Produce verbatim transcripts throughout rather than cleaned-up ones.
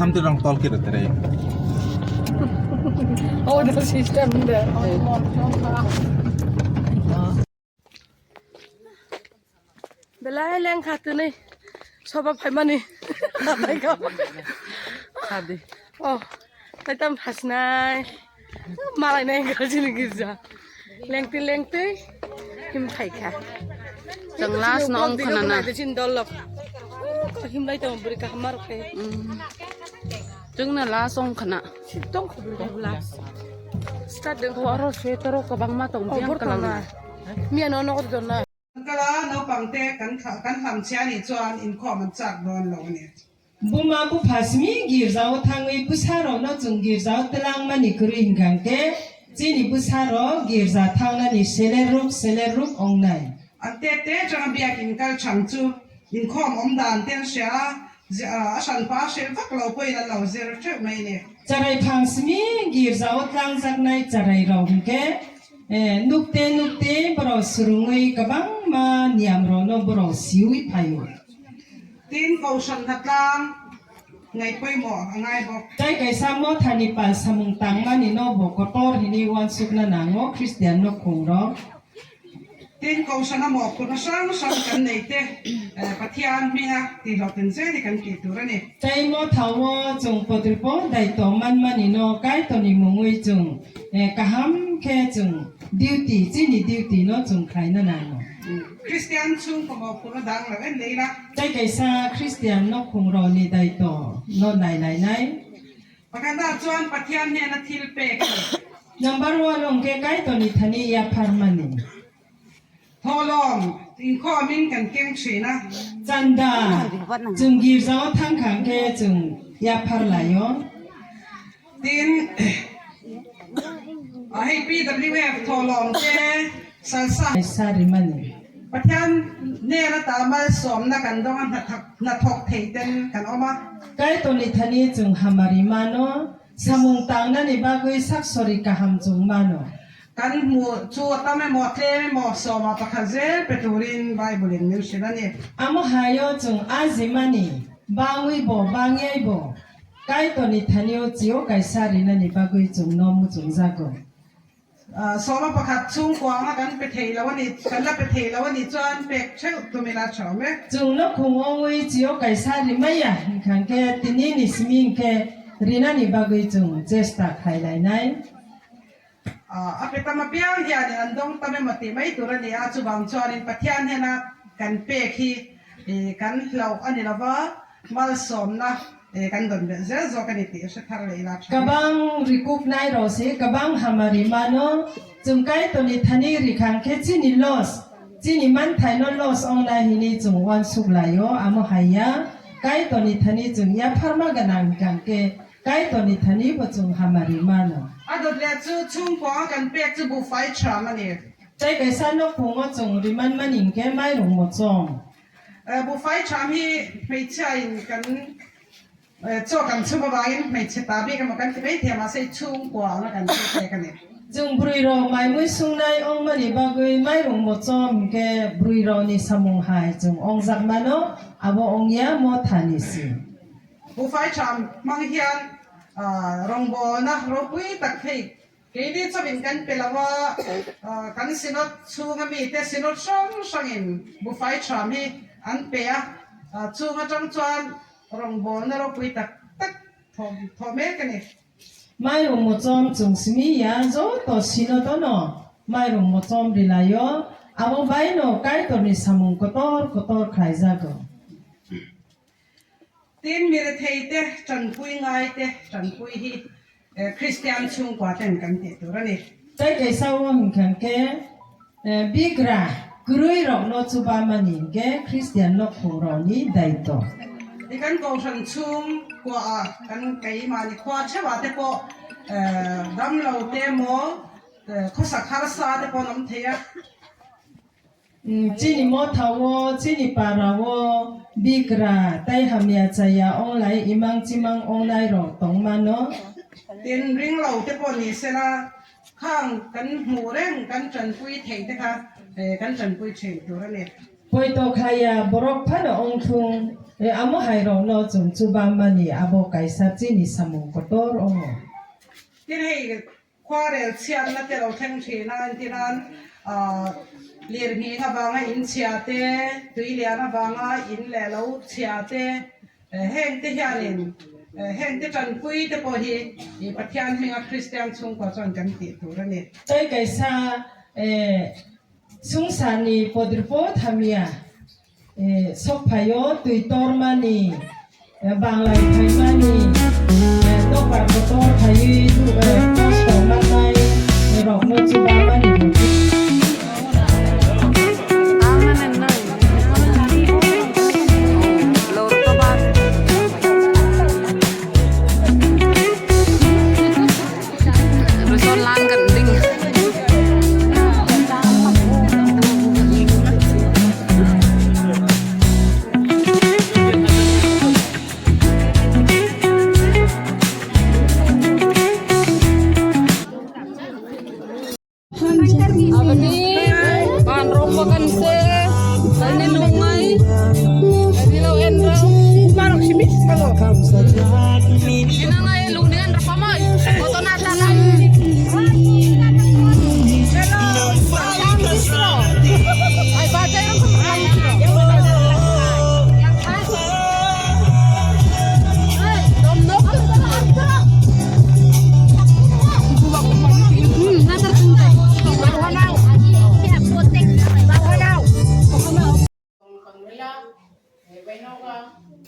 Itu orang tol kiri tere. Oh, the system there. Belai leng kha tini soba phaimani. Khadi. Oh, taitam hasnai. Malai nai gajini girja. Lengtwi lengtwi him phaikha. Chwng last no ong khwnana. Jin dol lok. Him lai tong buri kaham marok khe. Mm. Chwng na last ong khwna. Tong khubui last. Start deng. Oro sweater o kwbangma tong. Oh, jeng bor kwlang. Miya no nogo donna. Kala no pangte kan kha-, kan ham chiani chuan in kho man chak don lo ne. Buma bupha simi girjao thangwi bwsarokno chwng girjao twlangmani kwrwi hwnkha hwnkhe, chini bwsarok girja thangnani seler ruk seler ruk ongnai. Ante te chang biak in kal chang chu in khom om dan ten sia, a san pa sel vak lo poi la lo zer cheu mai ne. Charai phang simi girjao tlangjaknai charai rok hwnkhe, eh, nukte nukte borok swrwngwi kwbangma niyam rokno borok siwi phaio. Tin kausan hatlang ngai poimo angai bo. Tai kaisa mothani pal samung tangmani no bo kotor hinwi wansukna nango Christian no khungrok. Tin kausan amo kuno sang sang kan nei te, eh, Pathian minga ti lo tin je ni kan ki turani. Tai mothao chwng potripo daito manmani no Kaitorni mungwi chwng, eh, kaham khe chwng duty, chini duty no chwng khlaina nango. Christian chwng komo kuno dang la nei la. Tai kaisa Christian no khungrokni daito no nailainai. Pakhat da chuan Pathian hnena thil pek. Number one hwnkhe Kaitorni thani yapharmani. Tholom, ingkho amin kan keng china. Chanda, chwng girjao thang kha hwnkhe chwng yaphar laio. Tin, ahei P W F tholom te salsa. Salsa rimani. Pathian nera ta mal somna kan dong na thak, na thok thei ten kan oma. Kaitorni thani chwng hamari mano, samung tangnani bagwi sak sori kaham chwng mano. Kan mu chu tame mo tle mo soma pakha je peturin Bible in min sinani. Amo hayo chwng ajimani bangwi bo bangyai bo Kaitorni thanio chio kaisa rinani bagwi chwngno muchungjago. Ah, soma pakhat chhung kwangma kan pethei lawani, kan la pethei lawani chuan pek cheu tumila chome. Chwngno khung ongwi chio kaisa rimaya hwnkha hwnkhe tini ni simi hwnkhe rinani bagwi chwng chesta khlai lainai. Ah, a petama piang hian an dong tame mati mai turani a chubang chuan in Pathian hena kan pek hi, eh, kan hlau ani lova. Malsawmna, eh, kan don beh zel zo ka ni tih hre thar leh ila ṭha. Kabang rikuknai rok se kabang hamari mano, chwng Kaitorni thani rikhang khe chini loss, chini manthaino loss ongnai hini chwng uansuk laio, amo hai ya. Kaitorni thani chwng yapharma gwnang hwnkha khe Kaitorni thani bo chwng hamari mano. Adot le chu chhung kwang kan pek chu buphai chhra mani. Tei kaisa nokphungo chwng riman mani hwnkhe mairung mochom. Eh, buphai chham hi hmeichhia in kan, eh, cho kan chuma bangin hmeichhe ta bik amo kan tibai thema sei chhung kwang na kan tibai kani. Chwng bwrwi rok mai mui sungnai ongmani bagwi mairung mochom hwnkhe bwrwi rokni samung hai chwng ongjak mano, abo ongya mothani si. Buphai chham mang hian, ah, rongbolna ropui tak thei. Keini chawin kan pe lawa, ah, kan sinot chhunga mi te sinot hrang hrangin buphai chham hi an pe a, ah, chhung atang chuan rongbawlna ropui tak tak thawm, thawm e ka ni. Mairung mochom chwng simi ya, joto sinot ono mairung mochom rilaio, abo baino Kaitorni samung kotor kotor khlaijago. Tin mi rethei te, tanpui ngai te, tanpui hi, eh, Christian chhungkua ten kan tih tur a ni. Tei kaisa o hwnkha khe, eh, bigra kwrwi rokno chuba mani hwnkhe Christian nokhung rokni daito. I kan kohran chhungkua a kan kai mani khua chhewa te pawh, eh, damlo te maw, eh, khawsa kharsa te pawh an awm thei a. Mm, chini mothao, chini parao bigra tei hamya chaya onglai imang chimang onglai rok tongmano. Tin ringlo te pawh ni sela khang kan hmu reng kan tanpui thei te kha, eh, kan tanpui thei tur a ni. Poito khlaiya borok phano ongthung, E, amo hai rokno chwng chubammani abo kaisa chini samung kotor omo. Tini hai khwarel siyanna terok theng thina, tinan, ah, lir hing abanga in siate, twi lian abanga in lelo siate, eh, heng te hianin, eh, heng te tanpui te po hi, i Pathian hinga Christian sung kochon kan ti turani. Tei kaisa, eh, Sungsani podripo thamya, eh, sokphaio twi tormani, eh, banglai phaimani, eh, nokbar kotor phaiwi, eh, kosto manai, eh, rokno chubamani. Resort lang kan ding. Aboni ban rok bagan se, ani lungai, ani lo en rok. Barok simi sango. Inangai lungni en rok pamai. Koto na tanai. Hello. Ai bajai rok. Pangmila, eh, Bainoga,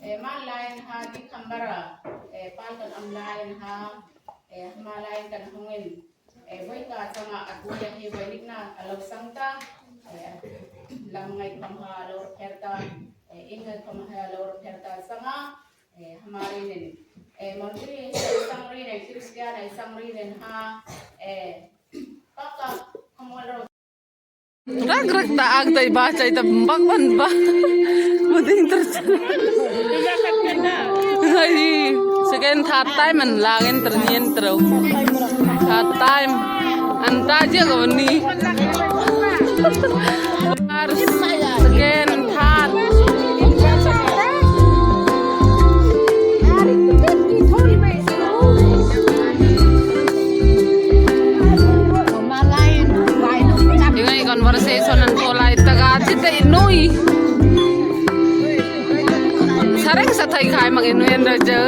eh, Manlain ha, Dikambara, eh, Palkan Amlain ha, eh, Malain kan hongin. Eh, bai ka changa atu ya he bai nikna alok sangta, eh, lam ngai kham ha alor pherta, eh, ing ngai kham ha alor pherta sanga, eh, hamari nen, eh, montri he sangri nen, Christian he sangri nen ha, eh, paka kham wal ro. Rak rak ta ak tai ba chai ta bak ban ba. Muding ter. Hai, second third time an lagen ter nien ter. Third time. An ta je ko ni. First, second, third. Ingai conversation an kolai taga chita inui. Sareng sathai khai mang inui an raja.